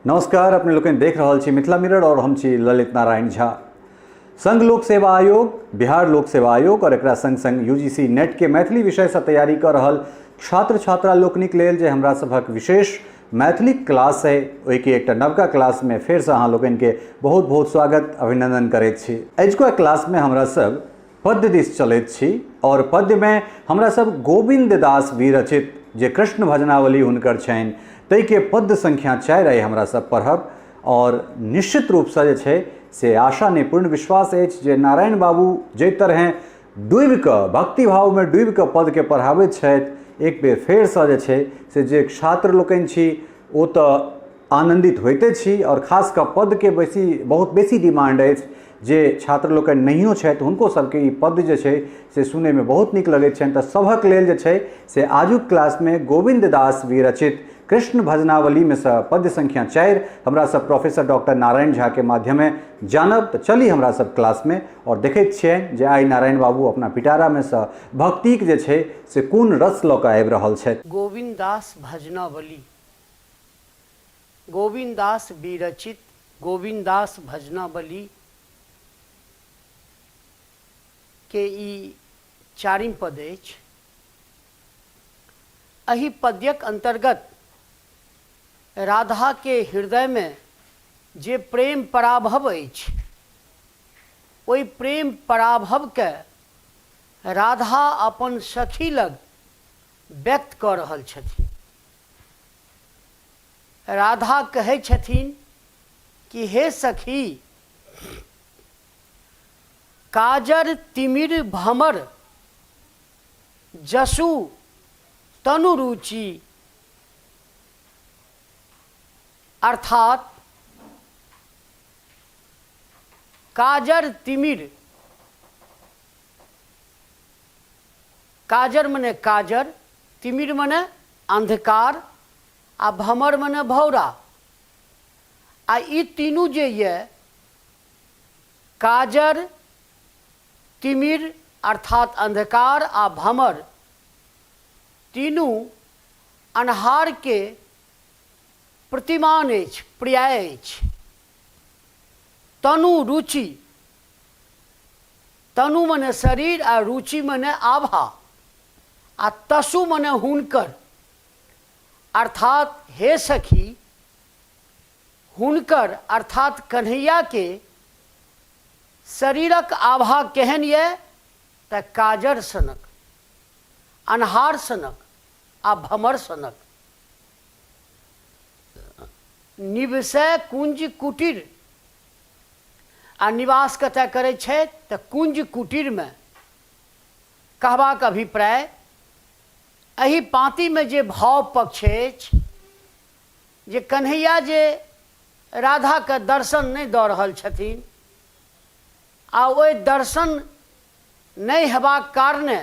नमस्कार, अपने लोकनि देख रहल छी मिथिला मिरर और हम छी ललित नारायण झा। संघ लोक सेवा आयोग, बिहार लोक सेवा आयोग और एकरा संग संग यूजीसी नेट के मैथिली विषय से तैयारी कर रहल छात्र छात्रा लोकनिक लेल जे हमरा सभक विशेष मैथिली क्लास है, ओहिके एकटा नवका क्लास में फेर से अहाँ लोकनि के बहुत बहुत स्वागत अभिनंदन करैत छी। अजुका क्लास में हमरा सब पद्य दिस चलैत छी और पद्य में हमरा सब गोविंद दास विरचित जे कृष्ण भजनावली हुनकर छनि ताहिके पद्य संख्या 4 आइ हमरा सब पढ़ब और निश्चित रूपसँ जे छै से आशा नहि पूर्ण विश्वास अछि जे नारायण बाबू जाहि तरहें डूबि कऽ भक्तिभावमे डूबि कऽ पदके पढ़ाबैत छथि, एक बेर फेरसँ जे छै से जे छात्र लोकनि छी ओ तऽ आनन्दित होइते छी और खास कऽ पदके बेसी बहुत बेसी डिमांड अछि। जे छात्र लोकनि नहियो छथि हुनको सबके ई पद जे छै से सुनैमे बहुत नीक लगैत छनि। तऽ सभक लेल जे छै से आजुक क्लासमे गोविन्द दास विरचित कृष्ण भजनावलीमे सँ पद्य संख्या 4 हमरा सब प्रोफेसर डॉक्टर नारायण झा के माध्यमे जानब। तऽ चली हमरा सब क्लासमे और देखैत छियनि जे आइ नारायण बाबू अपना पिटारामे सँ भक्तिक जे छै से कोन रस लऽ कऽ आबि रहल छथि। गोविन्द दास भजनावली, गोविन्द दास विरचित गोविन्द दास भजनावली के ई चारिम पद अछि। एहि पद्यक अन्तर्गत राधा के हृदय में जे प्रेम पराभव अछि, ओहि प्रेम पराभव के राधा अपन सखी लग व्यक्त कऽ रहल छथिन। राधा कहै छथिन कि हे सखी, काजर तिमिर भमर जसु तनु रुचि, अर्थात काजर तिमिर, काजर मने काजर, तिमिर मने अंधकार आ भमर मने भौरा, आ ई तीनू जे ये काजर तिमिर अर्थात अंधकार आ भमर तीनू अन्हार के प्रतिमान अछि, पर्याय अछि। तनु रुचि, तनु मने शरीर आ रुचि मने आभा आ तसु मने हुनकर, अर्थात हे सखी हुनकर अर्थात कन्हैया के शरीरक आभा केहन ये त काजर सनक, अन्हार सनक आ भमर सनक। निवसय कुंज कुटीर, आ निवास कतय करै छथि त कुंज कुटीर में। कहबाक अभिप्राय एहि पाँतिमे जे भाव पक्ष अछि जे कन्हैया जे राधाके दर्शन नहि दऽ रहल छथिन आ ओहि दर्शन नहि हेबाक कारणे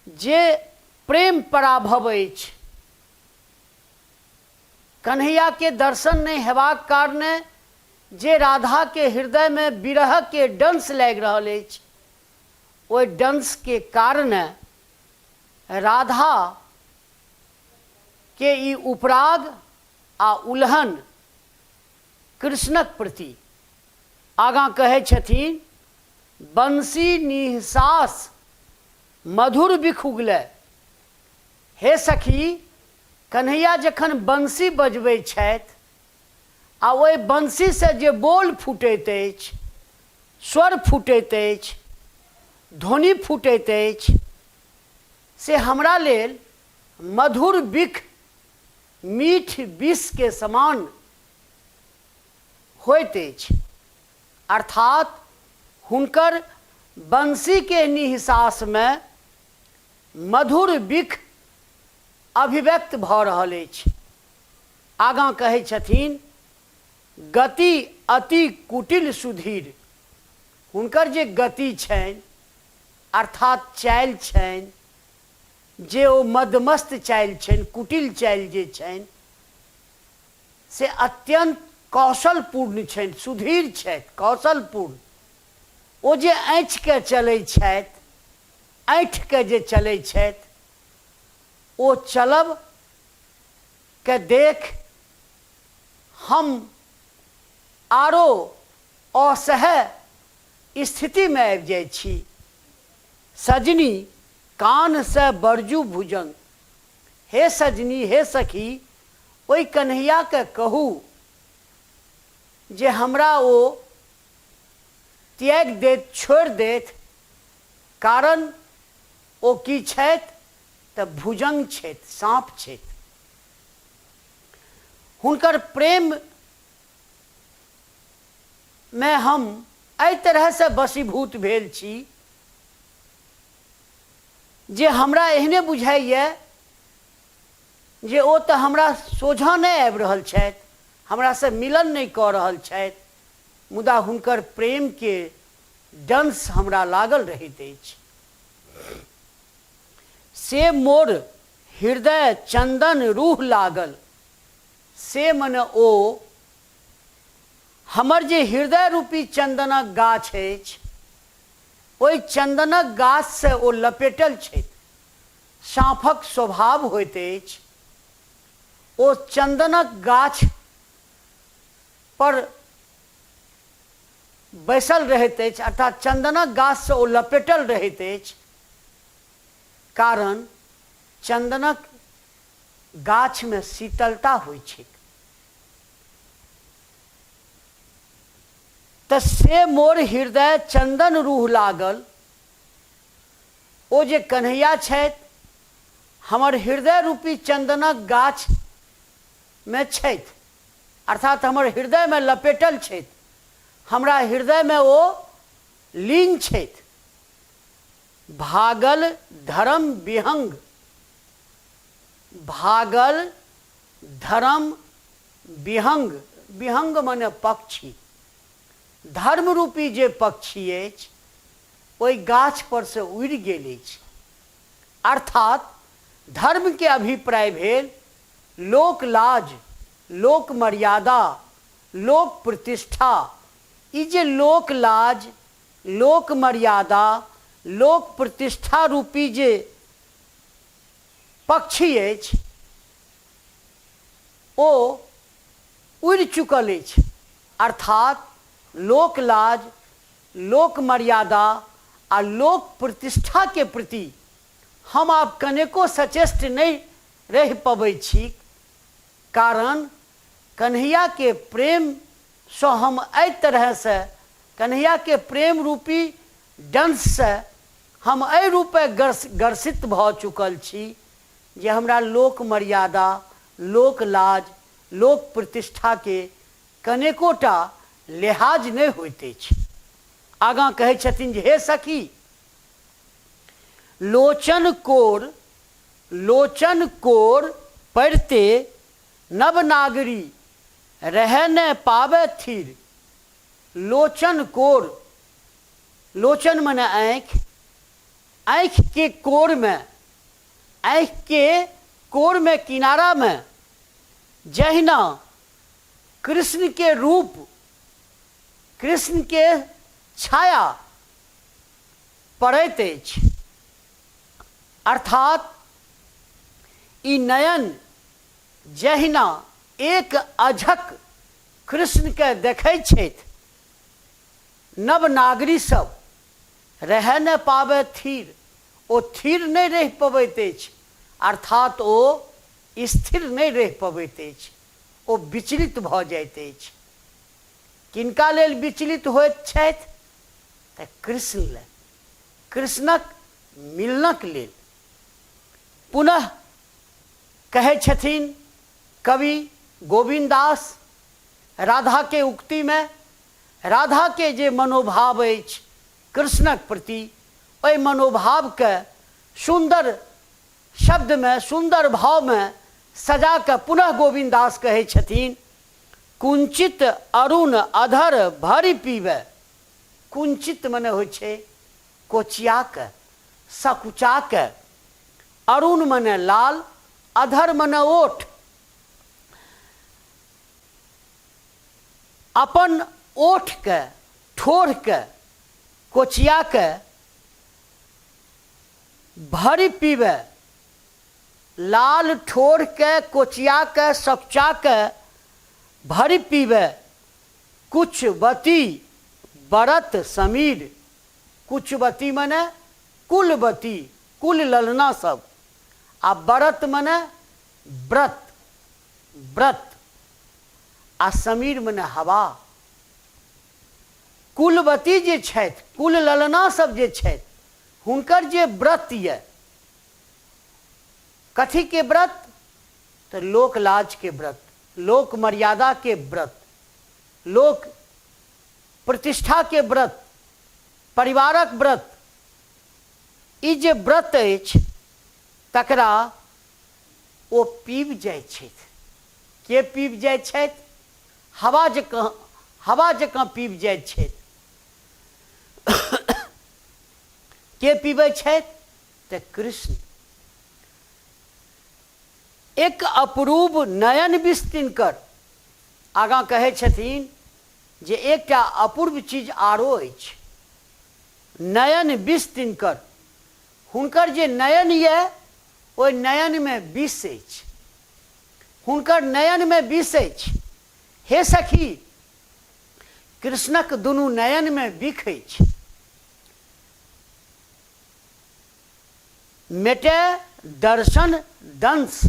जे प्रेम पराभव अछि, कन्हैयाके दर्शन नहि हेबाक कारणे जे राधाके हृदयमे विरहके डंस लागि रहल अछि, ओहि डंसके कारणे राधा के ई उपराग आ उलहन कृष्णक प्रति। आगाँ कहै छथिन, बंसी निहसास मधुर बिखुगले। हे सखी, कन्हैया जखन बंसी बजबै छथि आ ओहि बंसीसँ जे बोल फूटैत अछि, स्वर फूटैत अछि, ध्वनि फूटैत अछि, से हमरा लेल मधुर बिख, मीठ विष के समान होइत अछि। अर्थात हुनकर बंसी के निःसास में मधुर बिख अभिव्यक्त भऽ रहल अछि। आगाँ कहै छथिन, गति अति कुटिल सुधीर, हुनकर जे गति छनि अर्थात चालि छनि, जे ओ मदमस्त चालि छनि, कुटिल चालि जे छनि से अत्यन्त कौशलपूर्ण छनि, सुधीर छथि, कौशलपूर्ण। ओ जे ऐँठिके चलै छथि, ऐँठिके जे चलै छथि, ओ चलब के देख हम आरो असह्य स्थितिमे आबि जाइ छी। सजनी कान्हसँ बरजू भुजंग। हे सजनी, हे सखी, ओहि कन्हैयाकेँ कहू जे हमरा ओ त्यागि देथि, छोड़ि देथि, कारण ओ की छथि तऽ भुजंग छथि, साँप छथि। हुनकर प्रेम मे हम एहि तरहसँ वशीभूत भेल छी जे हमरा एहने बुझाइए जे ओ तऽ हमरा सोझाँ नहि आबि रहल छथि, हमरासँ मिलन नहि कऽ रहल छथि, मुदा हुनकर प्रेमके डंस हमरा लागल रहैत अछि। से मोर हृदय चन्दन रूह लागल। से मने ओ हमर जे हृदय रूपी चन्दनक गाछ अछि, ओहि चन्दनक गाछसँ ओ लपेटल छथि। साँफक स्वभाव होइत अछि ओ चन्दनक गाछ पर बैसल रहैत अछि, अर्थात चन्दनक गाछसँ ओ लपेटल रहैत अछि, कारण चन्दनक गाछमे शीतलता होइत छैक। तऽ से मोर हृदय चन्दन रूह लागल। ओ जे कन्हैया छथि हमर हृदय रूपी चन्दनक गाछमे छथि, अर्थात हमर हृदयमे लपेटल छथि, हमरा हृदयमे ओ लीन छथि। भागल धर्म विहंग, भागल धर्म विहंग, विहंग मने पक्षी, धर्म रूपी जे पक्षी अछि ओहि गाछ पर से उड़ि गेल अछि। अर्थात धर्म के अभिप्राय भेल लोक लाज, लोक मर्यादा, लोक प्रतिष्ठा। ई जे लोक लाज, लोक मर्यादा, लोक प्रतिष्ठा रूपी जे पक्षी अछि ओ उड़ि चुकल अछि। अर्थात लोक लाज, लोक मर्यादा आ लोक प्रतिष्ठा के प्रति हम आब कनेको सचेष्ट नहि रहि पबैत छी, कारण कन्हैया के प्रेम सँ हम एहि तरह सँ, कन्हैया के प्रेम रूपी डंस सँ हम एहि रूपे ग्रसित भऽ चुकल छी जे हमरा लोक मर्यादा, लोक लाज, लोक प्रतिष्ठा के कनेको टा लेहाज नहि होइत अछि। आगाँ कहै छथिन जे हे सखी, लोचन कोर, लोचन कोर पड़िते नव नागरी रहै ने पाबै थिर। लोचन कोर, लोचन मने आँखि, आँखिके कोरमे, आँखिके कोरमे किनारामे जहिना कृष्णके रूप, कृष्णके छाया पड़ैत अछि, अर्थात ई नयन जहिना एक अझक कृष्णकेँ देखैत छथि, नव नागरी सब रहय ने पाबय थिर, ओ थिर नहि रहि पबैत अछि, अर्थात ओ स्थिर नहि रहि पबैत अछि, ओ विचलित भऽ जाइत अछि। किनका लेल विचलित होइत छथि? तऽ कृष्ण लए, कृष्णक मिलनक लेल। पुनः कहै छथिन कवि गोविन्द दास राधाके उक्तिमे, राधाके जे मनोभाव अछि कृष्णक प्रति, ओहि मनोभावके सुन्दर शब्दमे, सुन्दर भावमे सजा कऽ पुनः गोविन्द दास कहै छथिन, कुंचित अरुण अधर भरि पीबे। कुंचित मने होइ छै कोचिया कऽ, सकुचा कऽ, अरुण मने लाल, अधर मने ओठ। अपन ओठके, ठोरके कोचिया कऽ भरि पीबे, लाल ठोरके कोचिया कऽ सकुचा कऽ भरि पीबे कुचवती बरत समीर। कुचवती मने कुलवती, कुल ललना सब, आ बरत मने व्रत, व्रत, आ समीर मने हवा। कुलवती जे छथि, कुल ललना सब जे छथि, हुनकर जे व्रत यऽ, कथीके व्रत? तऽ लोक लाजके व्रत, लोक मर्यादाके व्रत, लोक प्रतिष्ठाके व्रत, परिवारक व्रत। ई जे व्रत अछि तकरा ओ पीबि जाइ छथि। के पीबि जाइ छथि? हवा जकाँ, हवा जकाँ पीबि जाइत छथि। के पीबै छथि? तऽ कृष्ण। एक अपरूप नयन विष तिनकर। आगाँ कहै छथिन जे एकटा अपूर्व चीज आरो अछि, नयन विष तिनकर। हुनकर जे नयन यऽ ओहि नयनमे विष अछि। हुनकर नयनमे विष अछि। हे सखी, कृष्णक दुनू नयनमे बिख अछि। मेटय दर्शन दंश।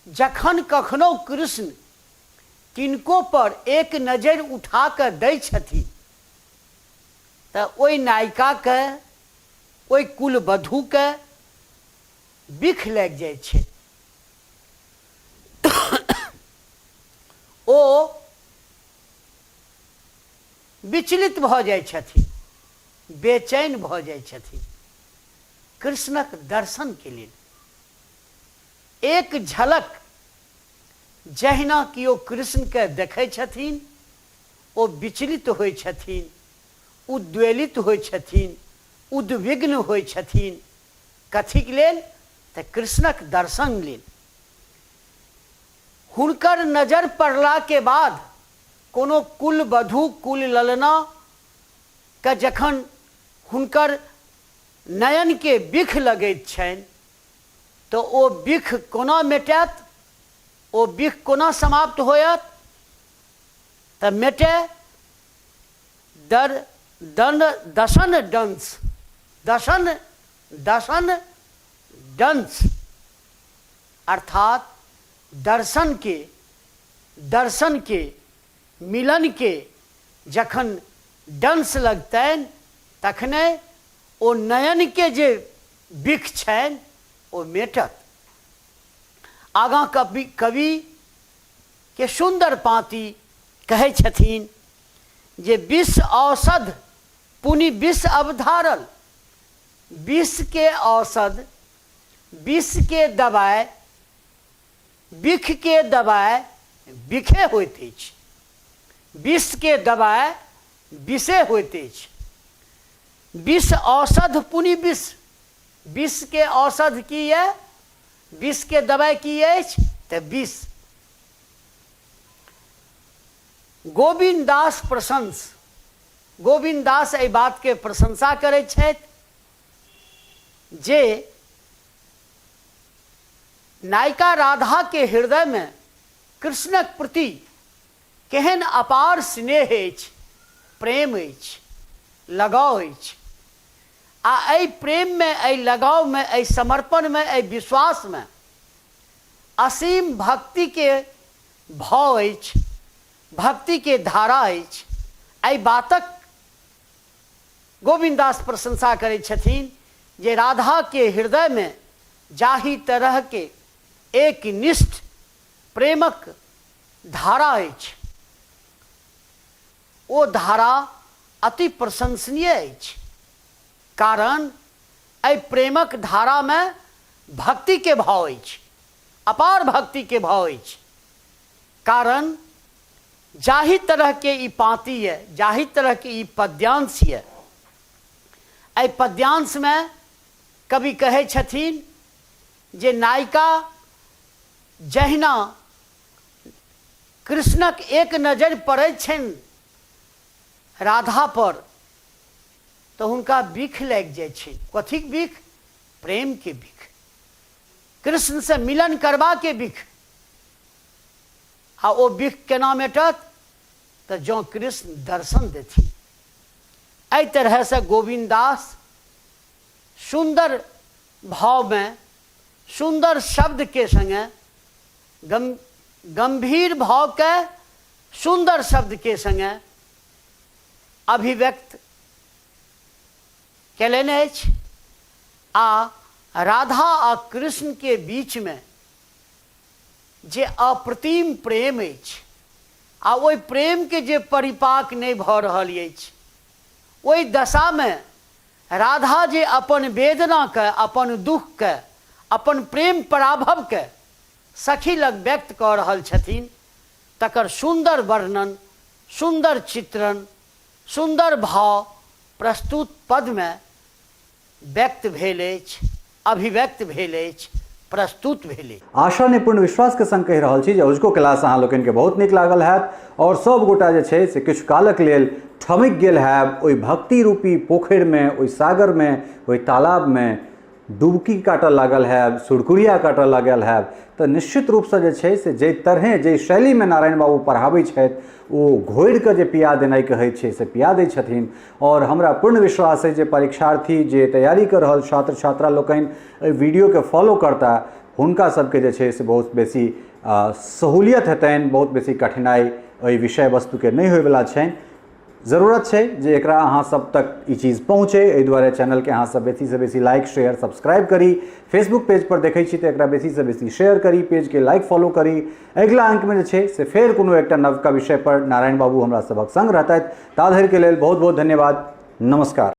जखन कखनहु कृष्ण किनको पर एक नजरि उठा कऽ दै छथिन तऽ ओहि नायिकाकेँ, ओहि कुलवधूकेँ बिख लागि जाइ छै। ओ विचलित भऽ जाइ छथिन, बेचैन भऽ जाइ छथिन कृष्णक दर्शनके लेल। एक झलक जहिना केओ कृष्णके देखै छथिन, ओ विचलित होइ छथिन, उद्वेलित होइ छथिन, उद्विग्न होइ छथिन। कथीक लेल? तऽ कृष्णक दर्शन लेल। हुनकर नजर पड़लाके बाद कोनो कुलवधू, कुल ललना के जखन हुनकर नयनके बिख लगैत छनि तऽ ओ बिख कोना मेटायत, ओ बिख कोना समाप्त होयत? तऽ मेटय दर दन दशन डंस, दशन दशन डंस, अर्थात दर्शनके, दर्शनके, मिलनके जखन डंस लगतनि तखने ओ नयनके जे बिख छनि ओ मेटत। आगाँ कवि कवि के सुन्दर पाँति कहै छथिन जे विष औषध पुनि विष अवधारल। विषके औषध, विषके दबाइ, बिखके दबाइ बिखे होइत अछि। विषके दबाइ विषे होइत अछि। विष औषध पुनि विष। विषके औषध की यऽ? विषके दबाइ की अछि? तऽ विष। गोविन्द दास प्रशंस, गोविन्द दास एहि बातके प्रशंसा करैत छथि जे नायिका राधाके हृदयमे कृष्णक प्रति केहन अपार स्नेह अछि, प्रेम अछि, लगाव अछि, आ एहि प्रेममे, एहि लगावमे, एहि समर्पणमे, एहि विश्वासमे असीम भक्तिके भाव अछि, भक्तिके धारा अछि। एहि बातक गोविन्द दास प्रशंसा करै छथिन जे राधाके हृदयमे जाहि तरहके एकनिष्ठ प्रेमक धारा अछि, ओ धारा अति प्रशंसनीय अछि, कारण एहि प्रेमक धारामे भक्तिके भाव अछि, अपार भक्तिके भाव अछि। कारण जाहि तरहके ई पाँति यऽ, जाहि तरहके ई पद्यांश यऽ, एहि पद्यांशमे कवि कहै छथिन जे नायिका जहिना कृष्णक एक नजरि पड़ैत छनि राधा पर तऽ हुनका बिख लागि जाइ छनि। कथीक बिख? प्रेमके बिख, कृष्णसँ मिलन करबाके बिख। आ ओ बिख केना मेटत तऽ जँ कृष्ण दर्शन देथिन। एहि तरहसँ गोविन्द दास सुन्दर भावमे सुन्दर शब्दके सङ्गे गम्भीर भावके सुन्दर शब्दके सङ्गे अभिव्यक्त कयलनि अछि आ राधा आ कृष्णके बीचमे जे अप्रतिम प्रेम अछि आ ओहि प्रेमके जे परिपाक नहि भऽ रहल अछि, ओहि दशामे राधा जे अपन वेदनाके, अपन दुःखके, अपन प्रेम पराभवके सखी लग व्यक्त कऽ रहल छथिन, तकर सुन्दर वर्णन, सुन्दर चित्रण, सुन्दर भाव प्रस्तुत पदमे व्यक्त भेल अछि, अभिव्यक्त भेल अछि, प्रस्तुत भेल अछि। आशा नहि पूर्ण विश्वास के संग कहि रहल छी जे अजुको क्लास अहाँ लोकनि के बहुत नीक लागल हैत और सब गोटा जे छै से किछु कालक लेल ठमकि गेल हैब ओहि भक्ति रूपी पोखरि में, ओहि सागर में, ओहि तालाब में डुबकी काटऽ लागल हैब, सुरकुरिया काटऽ लागल हैब। तऽ निश्चित रूपसँ जे छै से जाहि तरहें जाहि शैलीमे नारायण बाबू पढ़ाबै छथि ओ घोरि कऽ जे पिया देनाइ कहै छै से पिया दै छथिन। आओर हमरा पूर्ण विश्वास अइ जे परीक्षार्थी जे तैयारी कऽ रहल छात्र छात्रा लोकनि एहि वीडियोके फॉलो करता हुनका सबके जे छै से बहुत बेसी सहूलियत हेतनि, बहुत बेसी कठिनाइ एहि विषय वस्तुके नहि होइवला छनि। जरूरत छै जे एकरा अहाँ सब तक ई चीज पहुँचे, एहि दुआरे चैनलके अहाँ सब बेसीसँ बेसी लाइक शेयर सब्सक्राइब करी। फेसबुक पेज पर देखै छी तऽ एकरा बेसीसँ बेसी शेयर करी, पेजके लाइक फॉलो करी। अगिला अंकमे जे छै से फेर कोनो एकटा नवका विषय पर नारायण बाबू हमरा सभक संग रहतथि। ता धरिके लेल बहुत बहुत धन्यवाद, नमस्कार।